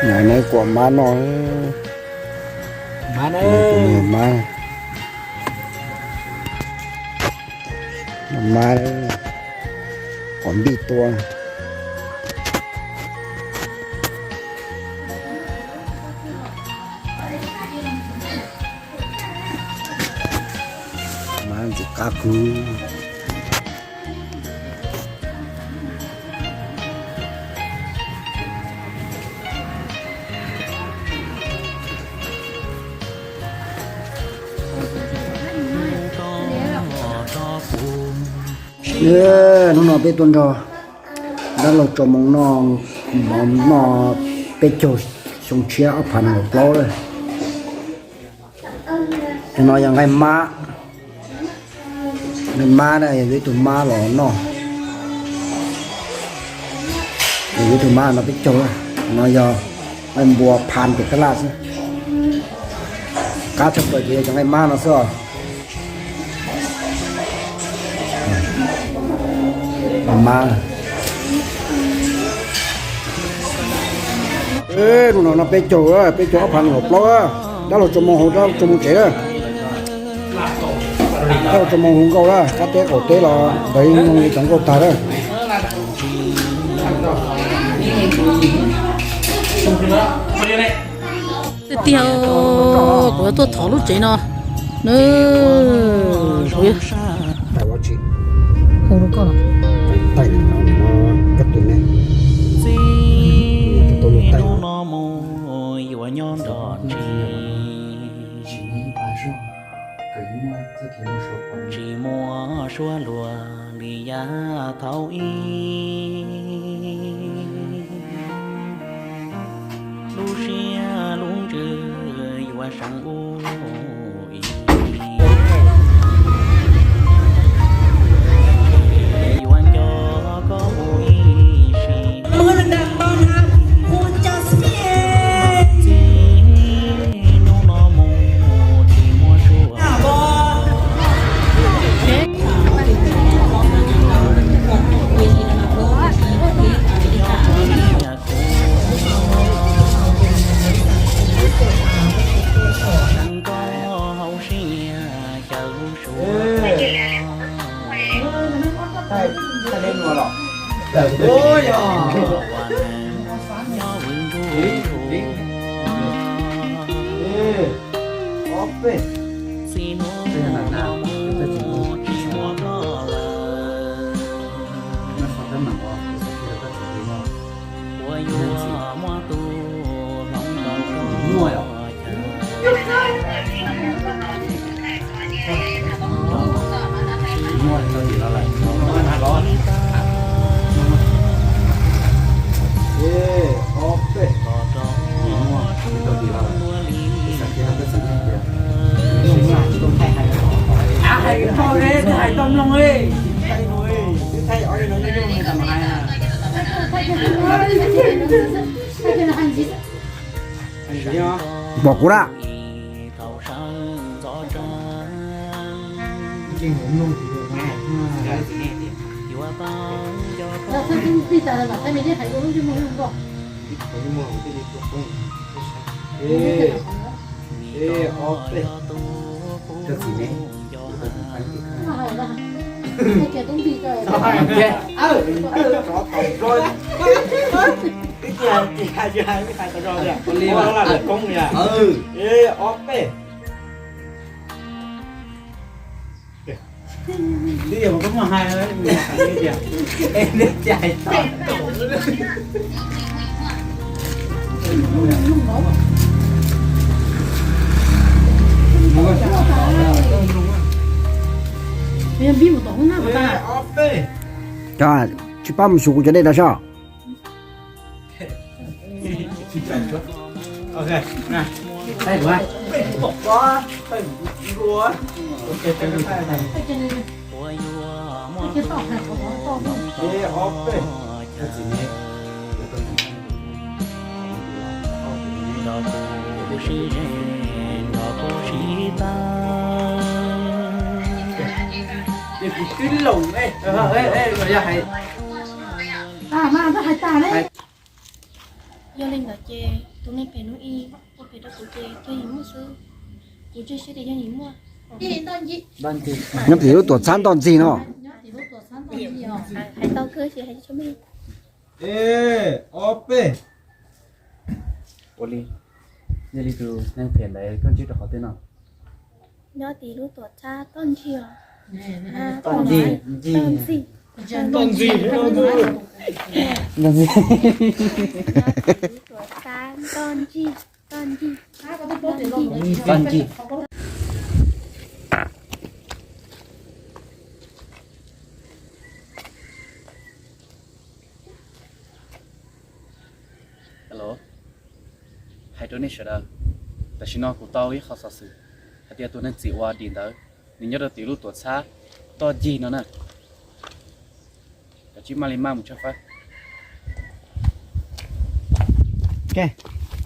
Neb kuam mab noj. Mab, mab, kuam npij tua. Mab ntxim qab kawg. Hnub no peb tuaj nrog dab laug Tso Moo noj mov noj peb caug xyoo tshiab ob phav nees nkaum plaub lawm. No yog nqaij mab, nqaij mab na, yog yuav ib tug mab los noj, yog yuav ib tug mab no peb caug. No yog nqaij npua phan pem tab laj xwb. Qab tshaj plaws ces yog cov nqaij mab no xwb os. Mab, hnub no noj peb caug, peb caug ob phav nees nkaum plaub, dab laug Tso Moo hauv, dab laug Tso Moo tsev na. Dab laug Tso Moo hu nkauj na, qab teb qaum teb los ntawd yeej mloog li cov nkauj tag na. Tiag tiag, kuv yuav tuaj thov lub tsev no. Hu rau koj los. Txiv, hnub no mus yuav nyob nrog tsis, tsis muaj suab luag li yav thaum ub. Lub siab lub ntsws yuav seev ub ib sim, yuav nco koj mus ib sim. Txiv, hnub no mus tsis muaj suab. Pom kuv lawm. Tsis pab mus xyuas kuv cov dej rau soj. Yog li ntawd ces tus neeg phem no ib ua phem rau kuv ces yog yim muaj xwb. Kuv ntseeg siab tias yog yim muaj. Nyob tim lub tuam txhab ntoj ntxig no. Hais tau kawg ces hais tsis tshua meej. Ua li, yog li tus neeg phem ntawd koj ntsib rau qhov twg no? Nyob tim lub tuam txhab toj ntxig os. Toj ntxig, ntxig. Toj ntxig. Ntxig. Nyob tim lub tuam txhab toj ntxig, toj ntxig. Toj ntxig. Hello, hais rau nej sawv daws, tam sim no kuv tau ib qho xov xwm hais tias tus neeg txim uas dim ntawd, nws nyob rau tim lub tuam txhab toj ncig no na. Kav tsij maj li maj mus tshawb fawb. Ok.